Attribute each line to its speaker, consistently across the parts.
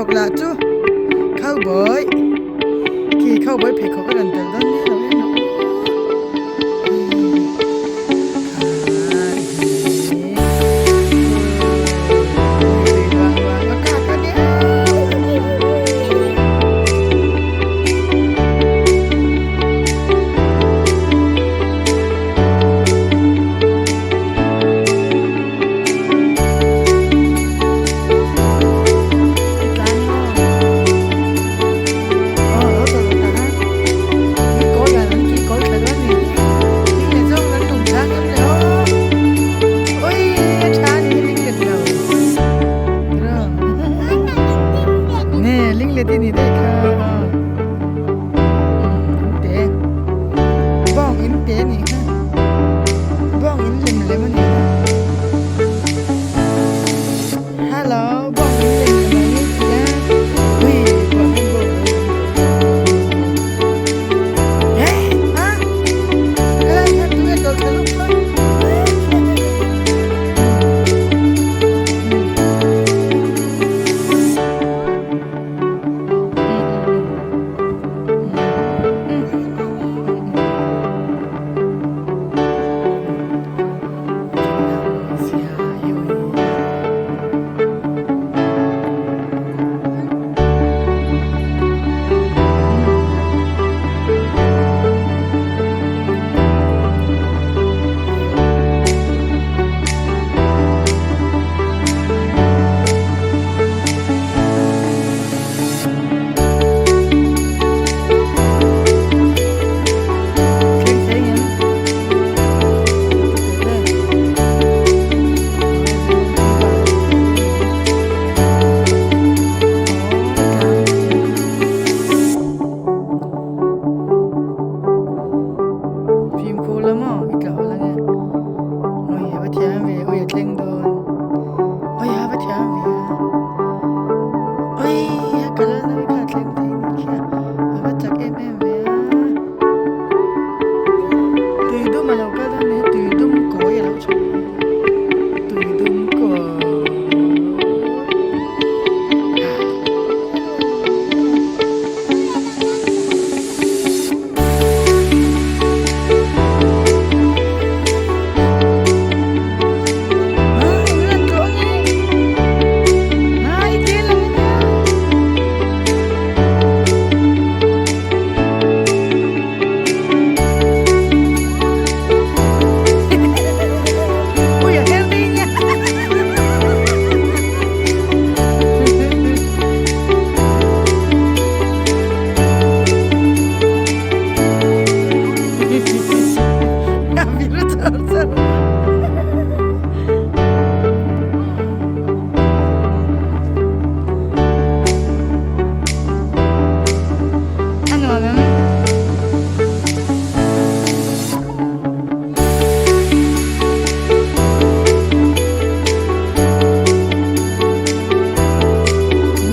Speaker 1: pheikhawk lah chu cowboy khi cowboy pheikhawk a rawn tel dawn nia lo en rawh u. Hello, bawng in lem lem ang i ti a, ui bawng in bawng lo awm tawh eh a helai hian tunge tawlh thla luk kha Thleng thleng em? Fimkhur la maw i tla hawl ange ui a va thiam ve ui a thleng dawn ui a va thiam ve a ui a kal a nawi kha a thleng thei ni khi a a va chak em em ve a tui dum a lo kal dawn mai tui dum kawi a lo chhuak tui dum kawi. A nuam em?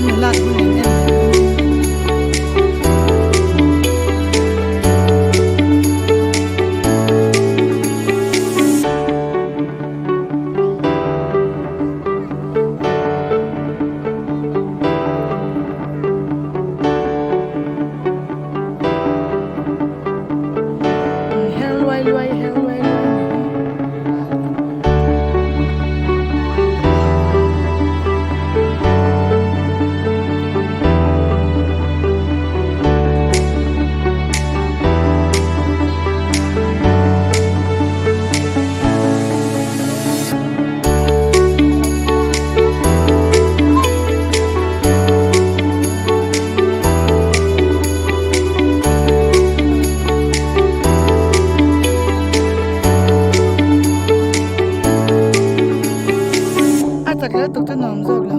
Speaker 1: Nula hun em em mai dawn e. Her luai luai her luai luai ni hi. A chak hle tuk chu nuam zawk lo.